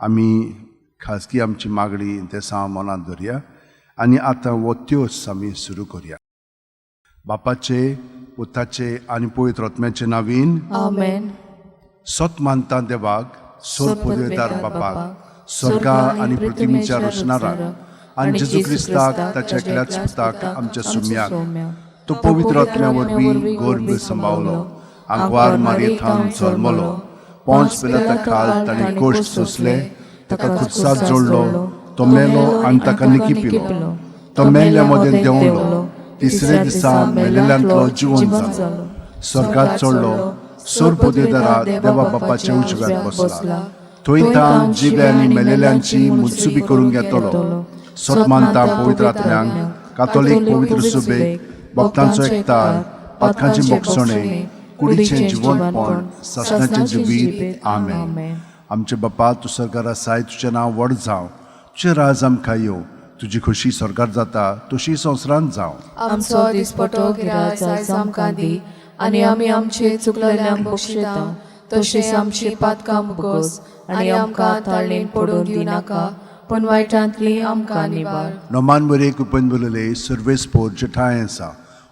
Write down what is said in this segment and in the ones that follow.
आमी खाजगी आमची मागणी इंतेसांव मनांत धरया आनी आतां हो त्योस आमी सुरू करया. बापाचे, पुताचे आनी पवित्र आत्म्याचे नावीन. आमेन. सत मानता देवाक, सोर पदवेदार बापाक, स्वर्गा आनी पृथ्वीच्या रचणाराक, आनी जेजू क्रिस्ताक, ताच्या एकल्याच पुताक, आमच्या सुम्याक, तो पवित्र आत्म्या वरवीं गर्भ सांबावलो, आंकवार मारयेथावन जल्मलो, पोंच पिलाता खाल ताणें कोश्ट सोंसले, ताका खुर्साक जोडलो, तो मेलो आनी ताका निकिपिलो, तो मेल्ल्या मदें देंवलो, तिसरे दिसा मेलेल्यांतलो जिवन जालो, स्वर्गात चडलो, सोर पदवेदारा देवा बापाच्या उजव्यात बसला, थंय तान जिवे आनी मेलेल्यांची मुत्सुबी करूंक येतलो. सत मानता पवित्र आत्म्यांक, कातोलीक पवित्र सुबेक, भक्तांचो एकतार, पातकांची मोगसणे, कुडीचें जिवनपण, सासणाचें जिवीत. आमेन. आमचे बापा, तूं सरकार आसाय, तुजें नांव व्हड जावं, तुजें राज आमकां येवं, तुजी खोशी सरकार जाता तशी संवसारांत जावं. आमचो दिसपटो गिराज आयज आमकां दी आनी आमी आमचे चुकलेल्यांक बक्षिता तशें आमची पातकां मुगोस आनी आमकां ताळणेन पडून दिवनाका, पूण वायटांतली आमकां निवार. नोमान बरे कृपेन बोलले, सर्वेस्पोर जेठाय आसा,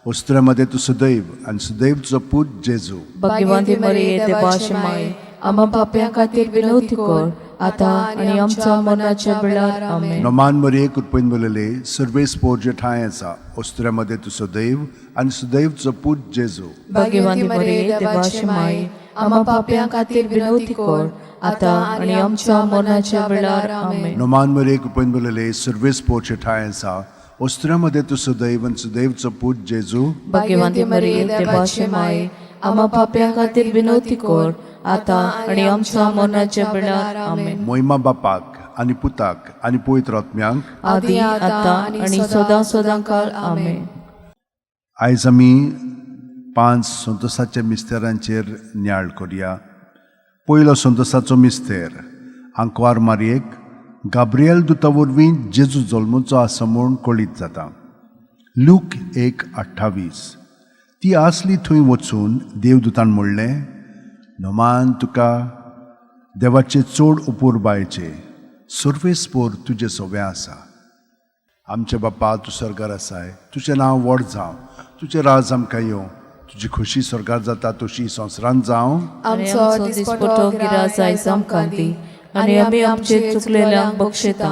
वस्त्रामध्ये तूं सदैव आनी सदैव तुजो पूत जेजू. भाग्यवंती मरिये, देवाचे माय, आम्हा पापयां खातीर विनवती कर, आतां आनी आमच्या मरणाच्या वेळार. आमेन. नोमान मरिये कृपेन बोलले, सर्वेस्पोर जेठाय आसा, वस्त्रामध्ये तूं सदैव आनी सदैव तुजो पूत जेजू. भाग्यवंती मरिये, देवाचे माय, आम्हा पापयां खातीर विनवती कर, आतां आनी आमच्या मरणाच्या वेळार. आमेन. नोमान मरिये कृपेन बोलले, सर्वेस्पोर जेठाय आसा, वस्त्रामध्ये तूं सदैव आनी सदैव तुजो पूत जेजू. भाग्यवंती मरिये, देवाचे माय, आम्हा पापयां खातीर विनवती कर, आतां आनी आमच्या मरणाच्या वेळार. आमेन. मोहिमा बापाक आनी पुताक आनी पवित्र आत्म्यांक. आदी, आतां आनी सदां सदां काळ. आमेन. आयज आमी 5 संतोसाच्या मिस्तेरांचेर नियाळ करया. पयलो संतोसाचो मिस्तेर, आंकवार मारयेक गाब्रियल दुता वरवीं जेजू जल्मूचो आसा म्हूण कळीत जाता. लूक 1:28. ती आसली थंय वचून देवदूतान म्हणलें, नोमान तुका, देवाचे चड उपुरबायचे, सर्वेस्पोर तुजें सोवें आसा. आमचे बापा, तूं स्वर्गार आसाय, तुजें नांव व्हड जावं, तुजें राज आमकां येवं, तुजी खोशी स्वर्गार जाता तशी संवसारांत जावं. आमचो दिसपटो गिराज आयज आमकां दी आनी आमी आमचे चुकलेल्यांक बक्षिता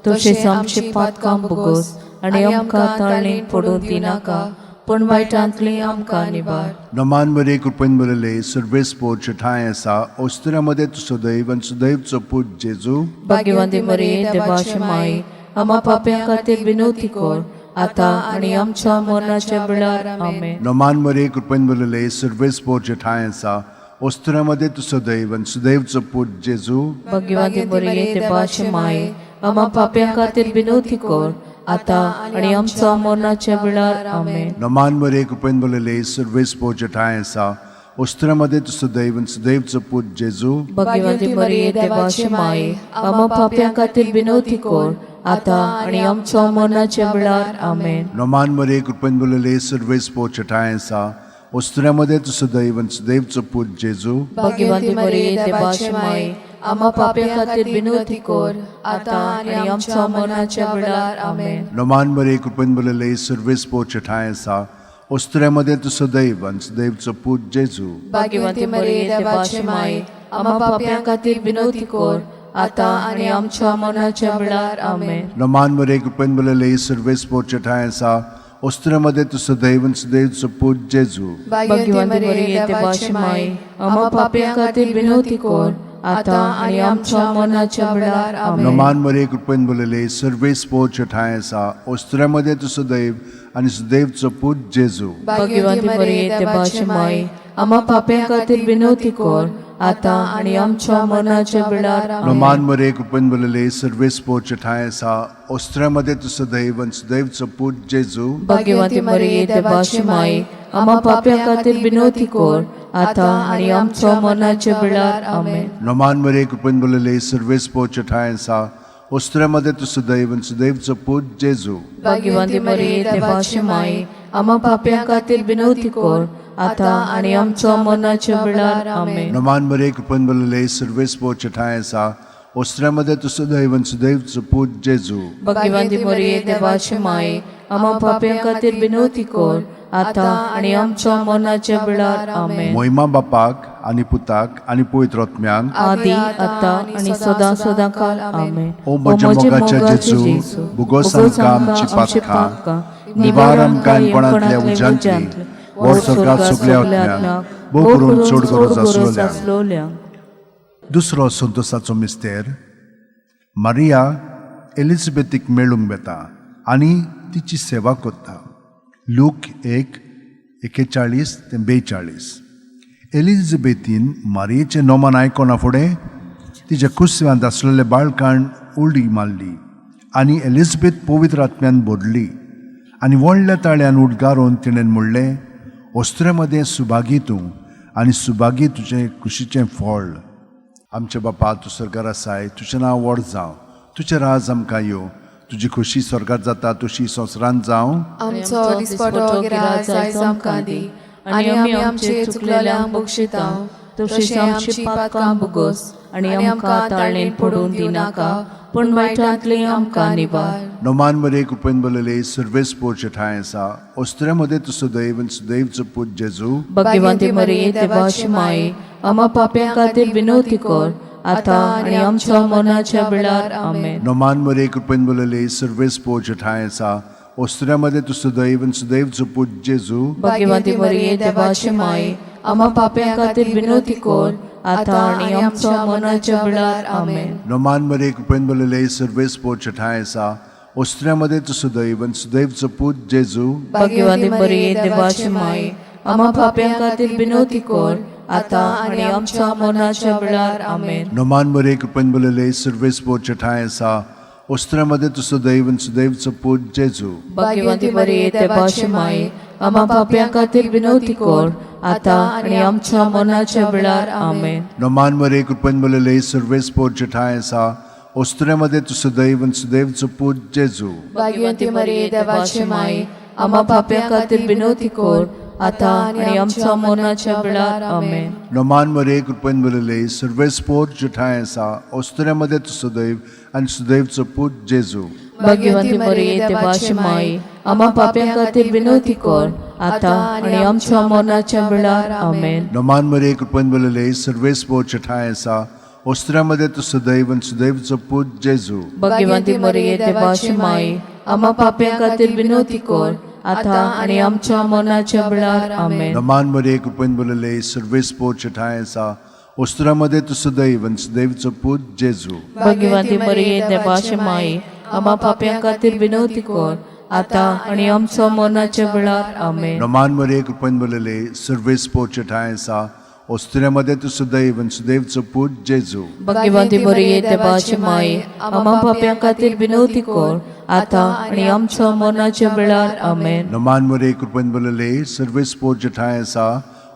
तशेंच आमची पातकां भोगोस आनी आमकां ताळणेन पडून दिनाका, पूण वायटांतली आमकां निवार. नमान मरे कृपेन बरले, सर्वेस्पोर ठांय आसा, ओस्तुऱ्या मदें तूं सदैव आनी सदैवचो पूत जेजू. भाग्यवंती मरिये, देवाचे माई, आम्हा पाप्यां खातीर विनवती कर, आतां आनी आमच्या मरणाच्या वेळार. आमेन. नमान मरे कृपेन बरले, सर्वेस्पोर ठांय आसा, ओस्तुऱ्या मदें तूं सदैव आनी सदैवचो पूत जेजू. भाग्यवंती मरिये, देवाचे माई, आम्हा पाप्यां खातीर विनवती कर, आतां आनी आमच्या मरणाच्या वेळार. आमेन. नमान मरे कृपेन बरले, सर्वेस्पोर ठांय आसा, ओस्तुऱ्या मदें तूं सदैव आनी सदैवचो पूत जेजू. भाग्यवंती मरिये, देवाचे माई, आम्हा पाप्यां खातीर विनवती कर, आतां आनी आमच्या मरणाच्या वेळार. आमेन. नमान मरे कृपेन बरले, सर्वेस्पोर ठांय आसा, ओस्तुऱ्या मदें तूं सदैव आनी सदैवचो पूत जेजू. भाग्यवंती मरिये, देवाचे माई, आम्हा पाप्यां खातीर विनवती कर, आतां आनी आमच्या मरणाच्या वेळार. आमेन. नमान मरे कृपेन बरले, सर्वेस्पोर ठांय आसा, ओस्तुऱ्या मदें तूं सदैव आनी सदैवचो पूत जेजू. भाग्यवंती मरिये, देवाचे माई, आम्हा पाप्यां खातीर विनवती कर, आतां आनी आमच्या मरणाच्या वेळार. आमेन. नमान मरे कृपेन बरले, सर्वेस्पोर ठांय आसा, ओस्तुऱ्या मदें तूं सदैव आनी सदैवचो पूत जेजू. भाग्यवंती मरिये, देवाचे माई, आम्हा पाप्यां खातीर विनवती कर, आतां आनी आमच्या मरणाच्या वेळार. आमेन. नमान मरे कृपेन बरले, सर्वेस्पोर ठांय आसा, ओस्तुऱ्या मदें तूं सदैव आनी सदैवचो पूत जेजू. भाग्यवंती मरिये, देवाचे माई, आम्हा पाप्यां खातीर विनवती कर, आतां आनी आमच्या मरणाच्या वेळार. आमेन. नमान मरे कृपेन बरले, सर्वेस्पोर ठांय आसा, ओस्तुऱ्या मदें तूं सदैव आनी सदैवचो पूत जेजू. भाग्यवंती मरिये, देवाची माई, आम्हा पाप्यां खातीर विनवती कर, आतां आनी आमच्या मरणाच्या वेळार. आमेन. नमान मरे कृपेन बरले, सर्वेस्पोर ठांय आसा, ओस्तुऱ्या मदें तूं सदैव आनी सदैवचो पूत जेजू. भाग्यवंती मरिये, देवाची माई, आम्हा पाप्यां खातीर विनवती कर, आतां आनी आमच्या मरणाच्या वेळार. आमेन. नमान मरे कृपेन बरले, सर्वेस्पोर ठांय आसा, ओस्त्र्यामध्ये तूं सुदैव आनी सुदैवचो पूत जेजू. भाग्यवंती मरिये, देवाची माये, आम्हा पाप्यां खातीर विनवती कर आतां आनी आमच्या मरणाच्या वेळार. आमेन. मोहिमा बापाक आनी पुताक आनी पवित्र आत्म्यांक. आदी आतां आनी सदां सदां काल. आमेन. ओ म्हज्या मोगाच्या जेजू, भुगोस आमकां आमची पातकां, निवार आमकां कोणांतल्या उज्यांतली, व्हर स्वर्गात सगल्या आत्म्यांक, भोव करून चड गरज आसलोल्यांक. दुसरो संतोसाचो मिस्तेर, मारिया एलिझाबेथीक मेळूंक वेता आनी तिची सेवा करता. लूक 1:41 ते 42. एलिझाबेथीन मारियेचें नोमान आयकना फुडें तिच्या कुसव्यांत आसलेले बाळकान उडी मारली आनी एलिझाबेथ पवित्र आत्म्यान भरली आनी व्हडल्या ताळ्यान उडगारून तिणें म्हणलें, वस्त्रे मदें सुभागी तूं आनी सुभागी तुजें कुशीचें फळ. आमच्या बापा, तूं स्वर्गार आसाय, तुजें नांव व्हड जावं, तुजें राज आमकां येवं, तुजी खोशी स्वर्गार जाता तशी संवसारांत जावं. आमचो दिसपटो गिराज आयज आमकां दी आनी आमी आमचे चुकलेल्यांक बक्षिता तशीच आमची पातकां भोगोस आनी आमकां ताळणेन पडून दिनाका, पूण वायटांतली आमकां निवार. नोमान मरे कृपेन बोलले, सर्वेस पोरचे ठांय आसा, वस्त्रे मदें तूं सुदैव आनी सुदैवचो पूत जेजू. भाग्यवंती मरिये, देवाची माये, आम्हा पाप्यां खातीर विनवती कर आतां आनी आमच्या मरणाच्या वेळार. आमेन. नोमान मरे कृपेन बोलले, सर्वेस पोरचे ठांय आसा, वस्त्रे मदें तूं सुदैव आनी सुदैवचो पूत जेजू. भाग्यवंती मरिये, देवाची माये, आम्हा पाप्यां खातीर विनवती कर आतां आनी आमच्या मरणाच्या वेळार. आमेन. नोमान मरे कृपेन बोलले, सर्वेस पोरचे ठांय आसा, वस्त्रे मदें तूं सुदैव आनी सुदैवचो पूत जेजू. भाग्यवंती मरिये, देवाची माये, आम्हा पाप्यां खातीर विनवती कर आतां आनी आमच्या मरणाच्या वेळार. आमेन. नोमान मरे कृपेन बोलले, सर्वेस पोरचे ठांय आसा, वस्त्रे मदें तूं सुदैव आनी सुदैवचो पूत जेजू. भाग्यवंती मरिये, देवाची माये, आम्हा पाप्यां खातीर विनवती कर आतां आनी आमच्या मरणाच्या वेळार. आमेन. नोमान मरे कृपेन बोलले, सर्वेस पोरचे ठांय आसा, वस्त्रे मदें तूं सुदैव आनी सुदैवचो पूत जेजू. भाग्यवंती मरिये, देवाची माये, आम्हा पाप्यां खातीर विनवती कर आतां आनी आमच्या मरणाच्या वेळार. आमेन. नोमान मरे कृपेन बोलले, सर्वेस पोरचे ठांय आसा, वस्त्रे मदें तूं सुदैव आनी सुदैवचो पूत जेजू. भाग्यवंती मरिये, देवाची माये, आम्हा पाप्यां खातीर विनवती कर आतां आनी आमच्या मरणाच्या वेळार. आमेन. नोमान मरे कृपेन बोलले, सर्वेस पोरचे ठांय आसा, वस्त्रे मदें तूं सुदैव आनी सुदैवचो पूत जेजू. भाग्यवंती मरिये, देवाची माये, आम्हा पाप्यां खातीर विनवती कर आतां आनी आमच्या मरणाच्या वेळार. आमेन. नोमान मरे कृपेन बोलले, सर्वेस पोरचे ठांय आसा, वस्त्रे मदें तूं सुदैव आनी सुदैवचो पूत जेजू. भाग्यवंती मरिये, देवाची माये, आम्हा पाप्यां खातीर विनवती कर आतां आनी आमच्या मरणाच्या वेळार. आमेन. नोमान मरे कृपेन बोलले, सर्वेस पोरचे ठांय आसा, वस्त्रे मदें तूं सुदैव आनी सुदैवचो पूत जेजू. भाग्यवंती मरिये, देवाची माये, आम्हा पाप्यां खातीर विनवती कर आतां आनी आमच्या मरणाच्या वेळार. आमेन. नोमान मरे कृपेन बोलले, सर्वेस पोरचे ठांय आसा,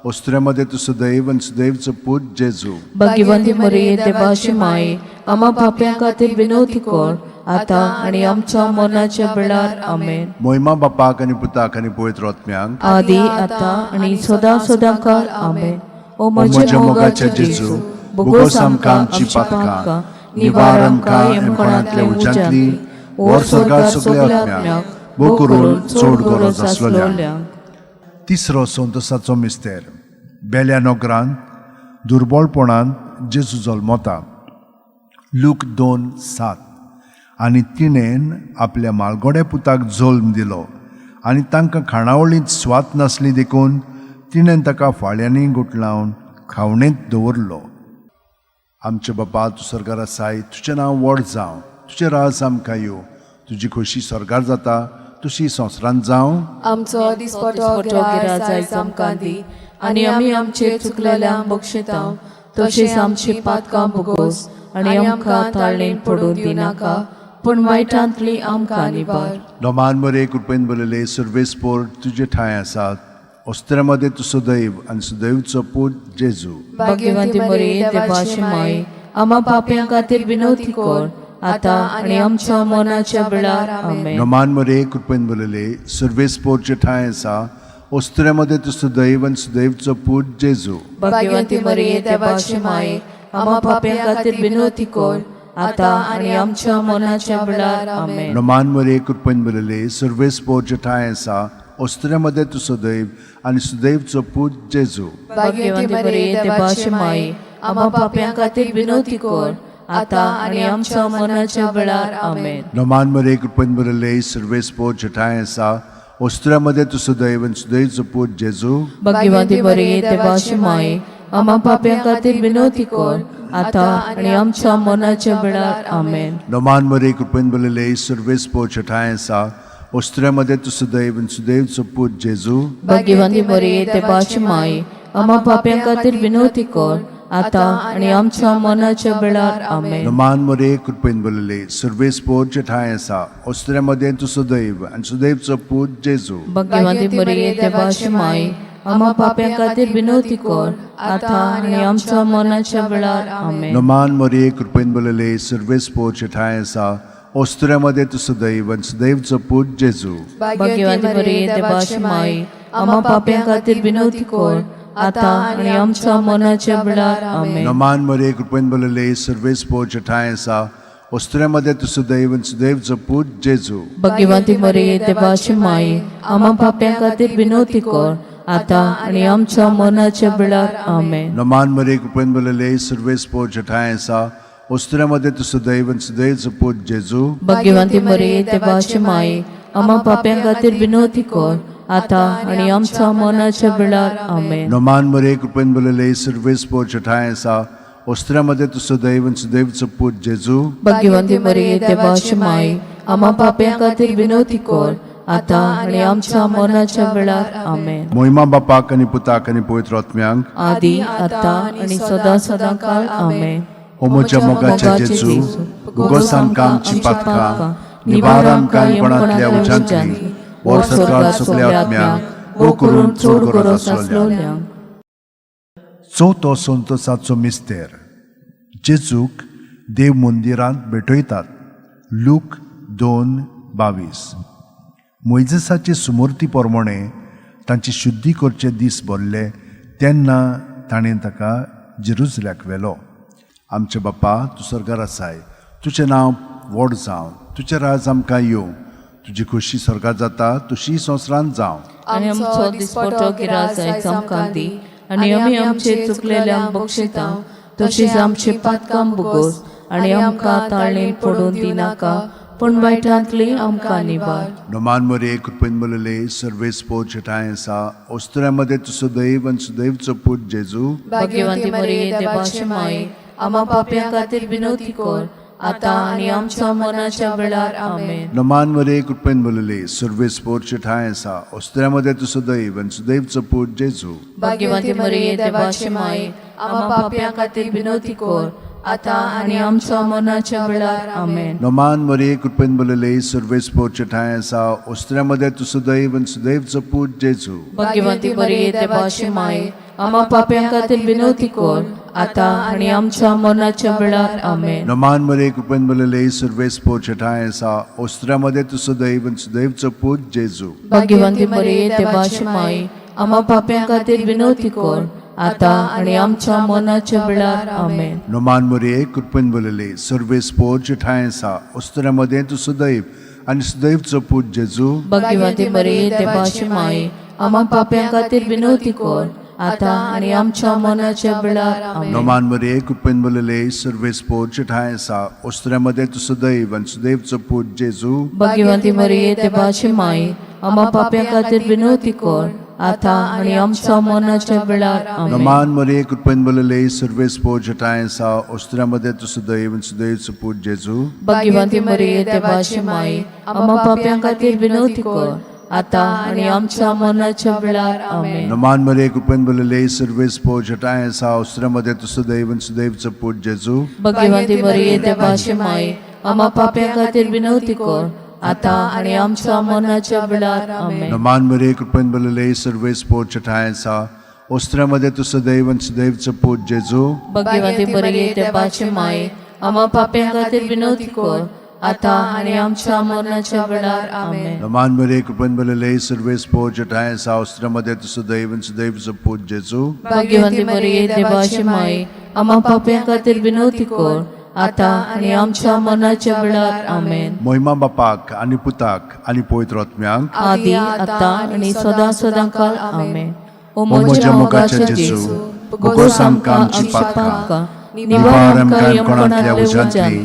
वस्त्रे मदें तूं सुदैव आनी सुदैवचो पूत जेजू. भाग्यवंती मरिये, देवाची माये, आम्हा पाप्यां खातीर विनवती कर आतां आनी आमच्या मरणाच्या वेळार. आमेन. मोहिमा बापाक आनी पुताक आनी पवित्र आत्म्यांक. आदी आतां आनी सदां सदां काल. आमेन. ओ म्हज्या मोगाच्या जेजू, भोगोस आमकां आमची पातकां, निवार आमकां यमकोणांतल्या उज्यांतली, व्हर स्वर्गात सगल्या आत्म्यांक, भोव करून चड गरज आसलोल्यांक. तिसरो संतोसाचो मिस्तेर, बेल्या नगरांत दुर्बळपणांत जेजू जल्मता. लूक 2:7. आनी तिणेन आपल्या मालगोड्या पुताक जल्म दिलो आनी तांकां खाणावळींत स्वात नासली देखून तिणेन ताका फाळ्यांनी गुटलावन खावणेंत दवरलो. आमचे बापा, तूं स्वर्गार आसाय, तुजें नांव व्हड जावं, तुजें राज आमकां येवं, तुजी खोशी स्वर्गार जाता तशी संवसारांत जावं. आमचो दिसपटो गिराज आयज आमकां दी आनी आमी आमचे चुकलेल्यांक बक्षिता तशीच आमची पातकां भोगोस आनी आमकां ताळणेन पडून दिनाका, पूण वायटांतली आमकां निवार. नोमान मरे कृपेन बोलले, सर्वेस पोर तुजे ठांय आसात, वस्त्रे मदें तूं सुदैव आनी सुदैवचो पूत जेजू. भाग्यवंती मरिये, देवाची माये, आम्हा पाप्यां खातीर विनवती कर आतां आनी आमच्या मरणाच्या वेळार. आमेन. नोमान मरे कृपेन बोलले, सर्वेस पोरचे ठांय आसा, वस्त्रे मदें तूं सुदैव आनी सुदैवचो पूत जेजू. भाग्यवंती मरिये, देवाची माये, आम्हा पाप्यां खातीर विनवती कर आतां आनी आमच्या मनाच्या वेळार. आमेन. नमान मरे कृपेन बरले सर्वेस्पोर ठांय आसा, ओस्त्र्यामध्ये तूं सदैव आनी सुदैवचो पूत जेजू. भाग्यवंती मरिये, देवाची माई, आम्हा पाप्यां खातीर विनवती कर, आतां आनी आमच्या मनाच्या वेळार. आमेन. नमान मरे कृपेन बरले सर्वेस्पोर ठांय आसा, ओस्त्र्यामध्ये तूं सदैव आनी सुदैवचो पूत जेजू. भाग्यवंती मरिये, देवाची माई, आम्हा पाप्यां खातीर विनवती कर, आतां आनी आमच्या मनाच्या वेळार. आमेन. नमान मरे कृपेन बरले सर्वेस्पोर ठांय आसा, ओस्त्र्यामध्ये तूं सदैव आनी सुदैवचो पूत जेजू. भाग्यवंती मरिये, देवाची माई, आम्हा पाप्यां खातीर विनवती कर, आतां आनी आमच्या मनाच्या वेळार. आमेन. नमान मरे कृपेन बरले सर्वेस्पोर ठांय आसा, ओस्त्र्यामध्ये तूं सदैव आनी सुदैवचो पूत जेजू. भाग्यवंती मरिये, देवाची माई, आम्हा पाप्यां खातीर विनवती कर, आतां आनी आमच्या मनाच्या वेळार. आमेन. नमान मरे कृपेन बरले सर्वेस्पोर ठांय आसा, ओस्त्र्यामध्ये तूं सदैव आनी सुदैवचो पूत जेजू. भाग्यवंती मरिये, देवाची माई, आम्हा पाप्यां खातीर विनवती कर, आतां आनी आमच्या मनाच्या वेळार. आमेन. नमान मरे कृपेन बरले सर्वेस्पोर ठांय आसा, ओस्त्र्यामध्ये तूं सदैव आनी सुदैवचो पूत जेजू. भाग्यवंती मरिये, देवाची माई, आम्हा पाप्यां खातीर विनवती कर, आतां आनी आमच्या मनाच्या वेळार. आमेन. नमान मरे कृपेन बरले सर्वेस्पोर ठांय आसा, ओस्त्र्यामध्ये तूं सदैव आनी सुदैवचो पूत जेजू. भाग्यवंती मरिये, देवाची माई, आम्हा पाप्यां खातीर विनवती कर, आतां आनी आमच्या मनाच्या वेळार. आमेन. नमान मरे कृपेन बरले सर्वेस्पोर ठांय आसा, ओस्त्र्यामध्ये तूं सदैव आनी सुदैवचो पूत जेजू. भाग्यवंती मरिये, देवाची माई, आम्हा पाप्यां खातीर विनवती कर, आतां आनी आमच्या मनाच्या वेळार. आमेन. मोहिमा बापाक आनी पुताक आनी पवित्र आत्म्यांक, आदी आतां आनी सदां सदां काल. आमेन. ओ म्हज्या मोगाच्या जेजू, भुगोस आमकां आमची पातकां, निवार आमकां कोणांतल्या उज्यांतली, वर सरकार सगल्या आत्म्यांक, वो करून चड गरज आसलोल्यांक. चवथो संतोसाचो मिस्तेर, जेजूक देव मंदिरांत भेटयतात. लूक 2:22. मोयजेसाचे सुमूर्ती प्रमाणे तांची शुद्धी करचे दीस भरले तेन्ना ताणें ताका जेरुजल्याक व्हेलो. आमचे बाप्पा, तूं स्वर्गार आसाय, तुजें नांव व्हड जावं, तुजें राज आमकां येवं, तुजी खोशी स्वर्गार जाता तशी संवसारांत जावं. आनी आमचो दिसपटो गिरास आयज आमकां दी, आनी आमी आमचे चुकलेल्यांक बक्षिता तशीच आमची पातकां बुगोस, आनी आमकां ताळणेन पडून दिनाका, पूण वायटांतली आमकां निवार. नमान मरे कृपेन बरले सर्वेस्पोर ठांय आसा, ओस्त्र्यामध्ये तूं सदैव आनी सुदैवचो पूत जेजू. भाग्यवंती मरिये, देवाची माई, आम्हा पाप्यां खातीर विनवती कर, आतां आनी आमच्या मनाच्या वेळार. आमेन. नमान मरे कृपेन बरले सर्वेस्पोर ठांय आसा, ओस्त्र्यामध्ये तूं सदैव आनी सुदैवचो पूत जेजू. भाग्यवंती मरिये, देवाची माई, आम्हा पाप्यां खातीर विनवती कर, आतां आनी आमच्या मनाच्या वेळार. आमेन. नमान मरे कृपेन बरले सर्वेस्पोर ठांय आसा, ओस्त्र्यामध्ये तूं सदैव आनी सुदैवचो पूत जेजू. भाग्यवंती मरिये, देवाची माई, आम्हा पाप्यां खातीर विनवती कर, आतां आनी आमच्या मनाच्या वेळार. आमेन. नमान मरे कृपेन बरले सर्वेस्पोर ठांय आसा, ओस्त्र्यामध्ये तूं सदैव आनी सुदैवचो पूत जेजू. भाग्यवंती मरिये, देवाची माई, आम्हा पाप्यां खातीर विनवती कर, आतां आनी आमच्या मनाच्या वेळार. आमेन. नमान मरे कृपेन बरले सर्वेस्पोर ठांय आसा, ओस्त्र्यामध्ये तूं सदैव आनी सुदैवचो पूत जेजू. भाग्यवंती मरिये, देवाची माई, आम्हा पाप्यां खातीर विनवती कर, आतां आनी आमच्या मनाच्या वेळार. आमेन. नमान मरे कृपेन बरले सर्वेस्पोर ठांय आसा, ओस्त्र्यामध्ये तूं सदैव आनी सुदैवचो पूत जेजू. भाग्यवंती मरिये, देवाची माई, आम्हा पाप्यां खातीर विनवती कर, आतां आनी आमच्या मनाच्या वेळार. आमेन. नमान मरे कृपेन बरले सर्वेस्पोर ठांय आसा, ओस्त्र्यामध्ये तूं सदैव आनी सुदैवचो पूत जेजू. भाग्यवंती मरिये, देवाची माई, आम्हा पाप्यां खातीर विनवती कर, आतां आनी आमच्या मनाच्या वेळार. आमेन. नमान मरे कृपेन बरले सर्वेस्पोर ठांय आसा, ओस्त्र्यामध्ये तूं सदैव आनी सुदैवचो पूत जेजू. भाग्यवंती मरिये, देवाची माई, आम्हा पाप्यां खातीर विनवती कर, आतां आनी आमच्या मनाच्या वेळार. आमेन. नमान मरे कृपेन बरले सर्वेस्पोर ठांय आसा, ओस्त्र्यामध्ये तूं सदैव आनी सुदैवचो पूत जेजू. भाग्यवंती मरिये, देवाची माई, आम्हा पाप्यां खातीर विनवती कर, आतां आनी आमच्या मरणाच्या वेळार. आमेन. नमान मरे कृपेन बरले सर्वेस्पोर ठांय आसा, ओस्त्र्यामध्ये तूं सदैव आनी सुदैवचो पूत जेजू. भाग्यवंती मरिये, देवाची माई, आम्हा पाप्यां खातीर विनवती कर, आतां आनी आमच्या मनाच्या वेळार. आमेन. मोहिमा बापाक आनी पुताक आनी पवित्र आत्म्याक. आदी आतां आनी सदां सदां काल. आमेन. ओ ओ म्हज्या मोगाच्या जेजू, बोगोस आमकां आमची पातकां, निवार आमकां यमकोणांतल्या उज्यांतली,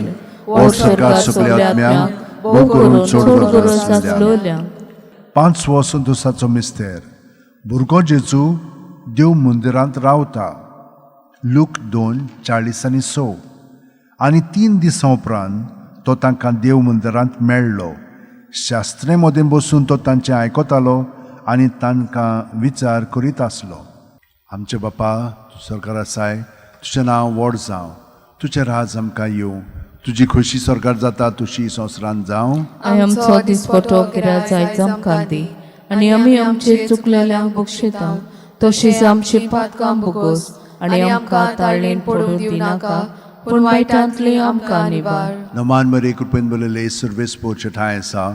व्हड सरकार सगल्या आत्म्यांक, भोव करून चड गरज आसलेल्या. पांचवो संतोसाचो मिस्तेर. भुरगो जेजू देव मंदिरांत रावता. लूक 2:46. आनी 3 दिसां उपरांत तो तांकां देव मंदिरांत मेळ्ळो. शास्त्रे मदें बसून तो तांचें आयकतालो आनी तांकां विचार करीत आसलो. आमचे बापा, तूं सरकार आसाय, तुजें नांव व्हड जावं, तुजें राज आमकां येवं, तुजी खोशी सरकार जाता तुशी संवसारांत जावं. आनी आमचो दिसपटो गिराज आयज आमकां दी आनी आमी आमचे चुकलेल्यांक बक्षिता तशीच आमची पातकां बोगोस आनी आमकां ताळणेन पडूंक दिनाका पूण वायटांतली आमकां निवार. नमान मरे कृपेन बरयले सुर्वेस पोचे ठांय आसा.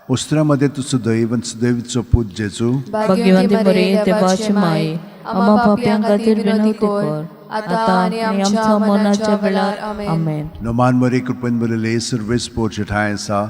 उस्त्रा मध्ये तूं सुदैव आनी सुदैवचो पूत जेजू. भाग्यवंती बरे देवाची माये, आम्हा पापयां खातीर विनवती कर आतां आनी आमच्या मनाच्या वेळार. आमेन. नमान मरे कृपेन बरयले सुर्वेस पोचे ठांय आसा.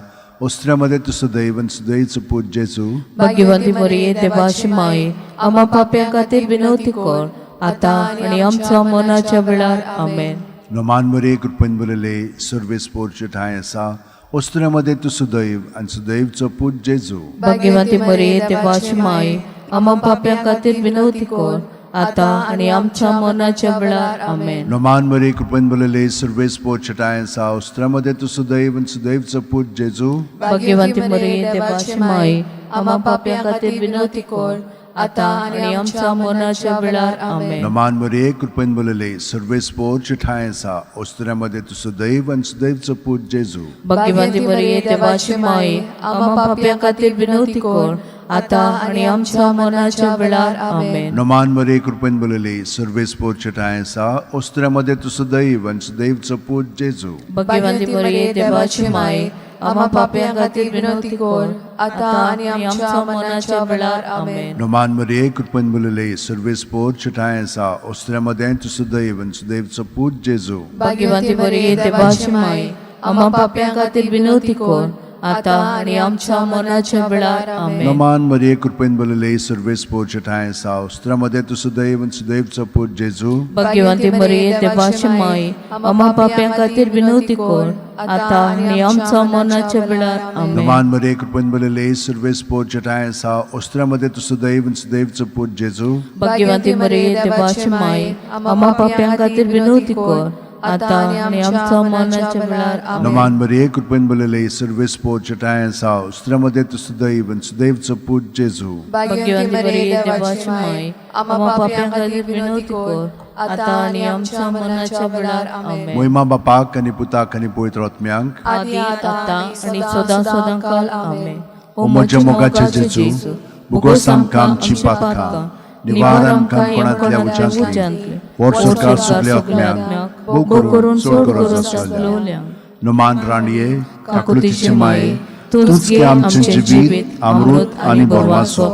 उस्त्रा मध्ये तूं सुदैव आनी सुदैवचो पूत जेजू. भाग्यवंती मरिये देवाची माये, आम्हा पापयां खातीर विनवती कर आतां आनी आमच्या मनाच्या वेळार. आमेन. नमान मरे कृपेन बरयले सुर्वेस पोचे ठांय आसा. उस्त्रा मध्ये तूं सुदैव आनी सुदैवचो पूत जेजू. भाग्यवंती मरिये देवाची माये, आम्हा पापयां खातीर विनवती कर आतां आनी आमच्या मनाच्या वेळार. आमेन. नमान मरे कृपेन बरयले सुर्वेस पोचे ठांय आसा. उस्त्रा मध्ये तूं सुदैव आनी सुदैवचो पूत जेजू. भाग्यवंती मरिये देवाची माये, आम्हा पापयां खातीर विनवती कर आतां आनी आमच्या मनाच्या वेळार. आमेन. नमान मरे कृपेन बरयले सुर्वेस पोचे ठांय आसा. उस्त्रा मध्ये तूं सुदैव आनी सुदैवचो पूत जेजू. भाग्यवंती मरिये देवाची माये, आम्हा पापयां खातीर विनवती कर आतां आनी आमच्या मनाच्या वेळार. आमेन. नमान मरे कृपेन बरयले सुर्वेस पोचे ठांय आसा. उस्त्रा मध्ये तूं सुदैव आनी सुदैवचो पूत जेजू. भाग्यवंती मरिये देवाची माये, आम्हा पापयां खातीर विनवती कर आतां आनी आमच्या मनाच्या वेळार. आमेन. नमान मरे कृपेन बरयले सुर्वेस पोचे ठांय आसा. उस्त्रा मध्ये तूं सुदैव आनी सुदैवचो पूत जेजू. भाग्यवंती मरिये देवाची माये, आम्हा पापयां खातीर विनवती कर आतां आनी आमच्या मनाच्या वेळार. आमेन. नमान मरिये कृपेन भरलेले सर्वेस पोचे ठांय आसा. उस्त्रा मध्ये तूं सुदैव आनी सुदैवचो पूत जेजू. भाग्यवंती मरिये देवाची माये, आम्हा पापयां खातीर विनवती कर आतां आनी आमच्या मनाच्या वेळार. आमेन. नमान मरिये कृपेन भरलेले सर्वेस पोचे ठांय आसा. उस्त्रा मध्ये तूं सुदैव आनी सुदैवचो पूत जेजू. भाग्यवंती मरिये देवाची माये, आम्हा पापयां खातीर विनवती कर आतां आनी आमच्या मनाच्या वेळार. आमेन. नमान मरिये कृपेन भरलेले सर्वेस पोचे ठांय आसा. उस्त्रा मध्ये तूं सुदैव आनी सुदैवचो पूत जेजू. भाग्यवंती मरिये देवाची माये, आम्हा पापयां खातीर विनवती कर आतां आनी आमच्या मनाच्या वेळार. आमेन. मोहिमा बापाक आनी पुताक आनी पवित्र आत्म्यांक. आदी आतां आनी सदां सदां काल. आमेन. ओ म्हज्या मोगाचे जेजू, बोगोस आमकां आमची पातकां, निवार आमकां कोणांतल्या उज्यांतली, व्हड सरकार सगल्या आत्म्यांक, भोव करून चड गरज आसलेल्या. नमान राणये, काकुळतीचे माये, तूंच गे आमचें जिवीत, अमृत आनी बोरवासो.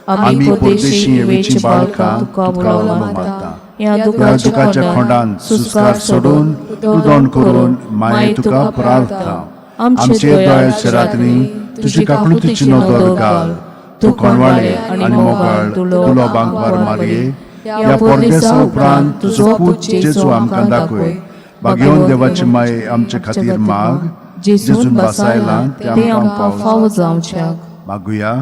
आमी परदेशी येवेची बाळकां तुका उलो मारता. ह्या ह्या दुखाच्या खोंडान सुस्कार सोडून रुदोन करून माये तुका प्रार्थना. आमचे दयाच्या रात्री तुजी काकुळतीची नदर घाल. तूं कोणवाळे आनी मोगाळ तुलो बांकवार मारये. ह्या परदेसा उपरांत तुजो पूत जेजू आमकां दाखय. भाग्यवन देवाची माये आमचे खातीर माग, जेजून बसायला ते ते आमकां आमकां पावो. फावो जावच्याक. मागुया.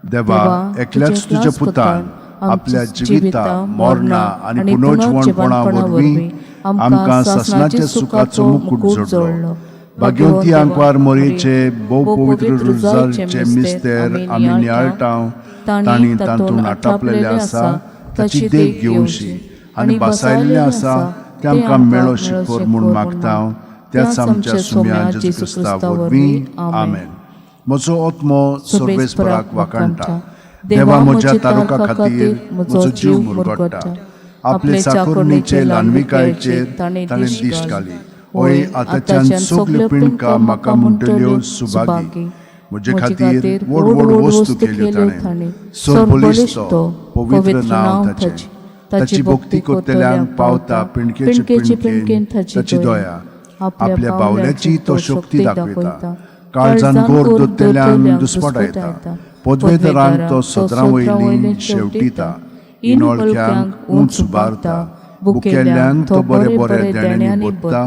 देवा, एकल्याच तुज्या पुतान आपल्या जिविता, मरणा आनी पुनर्जिवणपणा वरवीं आमकां सासणाच्या सुखाचो मुकूट जोडलो. भाग्यवंती आंकवार मोरयेचे भोव पवित्र रुजारचे मिस्तेर आमी नियाळटा, तांणी तातूंत आटापलेलें आसा ताची देख घेवची आनी बसायल्लें आसा तें आमकां मेळो शिकोर म्हूण मागता, त्याच आमच्या सुम्या जेजू क्रिस्ता वरवीं. आमेन. म्हजो आत्मो सर्वेस्पराक वाखाणटा. देवा म्हज्या तारुका खातीर म्हजो जीव मुरगट्टा. आपले चाकोरणीचे ल्हानविकायेचेर ताणें दिश्ट घाली. ओय, आतांच्यान सगल्यो पिंडका म्हाका म्हणटल्यो सुभागी. म्हजे खातीर व्हड व्हड वस्तू केल्यो ताणें. सरबळिश्ट तो, पवित्र नांव ताचें. ताची भक्ती करतल्यांक पावता पिंडकेचे पिंडकेन ताची दया. आपल्या बावल्याची तो शक्ती दाखयता, काळजान गोर दोत्तेल्यांक दुस्पटायता. पदवेदारांक तो सदरां वयली शेवटिता, इनोळख्यांक उंच उबारता. बुकेल्ल्यांक तो बरे बरे देण्यांनी बोत्ता,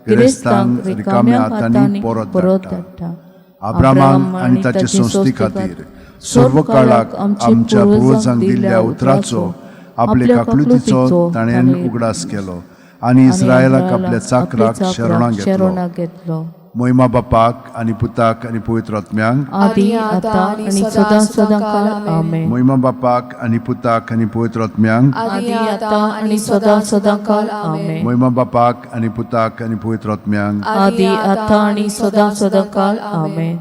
गिरेस्तांक रिकाम्या हातांनी परत धाडटा. अब्रामाक आनी ताचे संस्थे खातीर सर्व काळाक आमच्या पुर्वजांक दिल्ल्या उतराचो, आपले काकलुतीचो ताणें उगडास केलो आनी इस्रायलाक आपल्या चाकराक शरणां घेतलो. मोहिमा बापाक आनी पुताक आनी पवित्र आत्म्यांक, आदी आता आनी सदां सदां काल. आमेन. मोहिमा बापाक आनी पुताक आनी पवित्र आत्म्यांक, आदी आता आनी सदां सदां काल. आमेन. मोहिमा बापाक आनी पुताक आनी पवित्र आत्म्यांक, आदी आता आनी सदां सदां काल. आमेन.